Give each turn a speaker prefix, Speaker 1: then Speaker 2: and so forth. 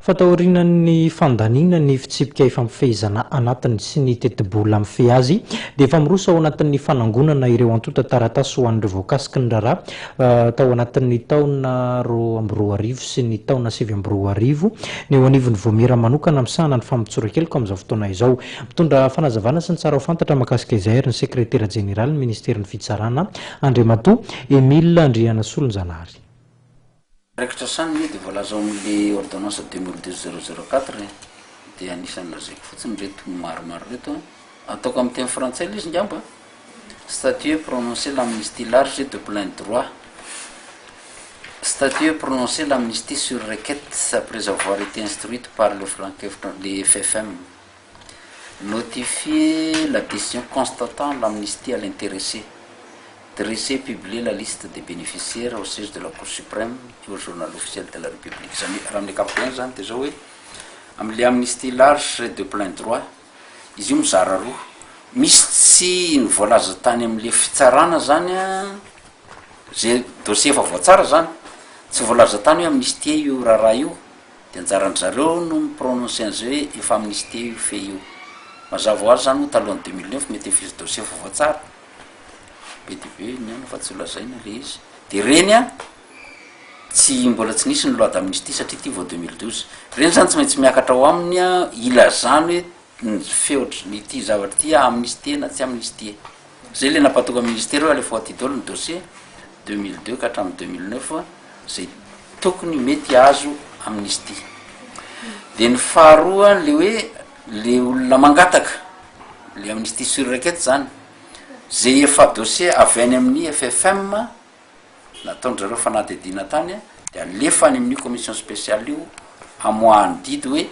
Speaker 1: Fa taorian'ny fandaniana ny fitsipika ifampifehezana anatiny sy ny tetibola mifehy azy dia efa miroso ao anatin'ny fanangonana ireo antontan-taratasy ho an'ireo voakasiky ny raharaha tao anatin'ny taona 2002 sy ny taona 2009 ny eo anivon'ny vaomiera manokana misahana ny famotsoran-keloka amin'izao fotoana izao. Mitondra fanazavana sy ny tsara ho fantatra mahakasika izay ary ny sekretera jeneralin'ny ministeran'ny fitsarana Andriamatoa Emile Andrianasolonjanahary.
Speaker 2: Andraikitra sahaniny dia voalaza ao amin'le ordonnance 2002 004 e, dia anisan'ny lazaiko fotsiny ireto maromaro ireto an, ataoko amin'ny teny frantsay ilay izy ngamba, statuer prononcer l'amnistie large et de plein droit, statuer prononcer l'amnistie sur requête après avoir été instruite par le filankevitra le FFM, notifier la décision constatant l'amnistie à l'intéressé, Dresser et publier la liste des bénéficiaires au siège de la Cour suprême et au journal officiel de la République. Izany hoe, raha amin'ny ankapobeny izany dia izao hoe, amin'ilay amnistie large et de plein droit, izy io mizara roa. Misy tsy ny voalaza tany amin'ilay fitsarana izany an, izay dossier efa voatsara izany, tsy voalaza tany hoe amnistie io raharaha io, dia anjaran-dry zareo no mi-prononcer an'izay hoe efa amnistie io fait io. Mazava ho azy izany moa talohan'ny 2009 mety efa hisy dossier efa voatsara. Be dia be ny any fa tsy ho lazaina le izy. De reny an, tsy mbola tsy nisy ny loi d'amnistie satria ty vao 2012. Reny zany tsy maintsy miakatra ao aminy an, ilazany hoe ny feotry ny ity zavatra ity amnistie na tsy amnistie. Zay le nampatonga ministera hoe alefao aty daholo ny dossier 2002 ka hatramin'ny 2009 zay tokony mety hahazo amnistie. De ny faharoa le hoe le olona mangataka, le amnistie sur requête zany, Zay efa dossier avy any amin'ny FFM nataon-dry zareo fanadihadiana tany dia alefa any amin'io commission spéciale io hamoahany didy hoe.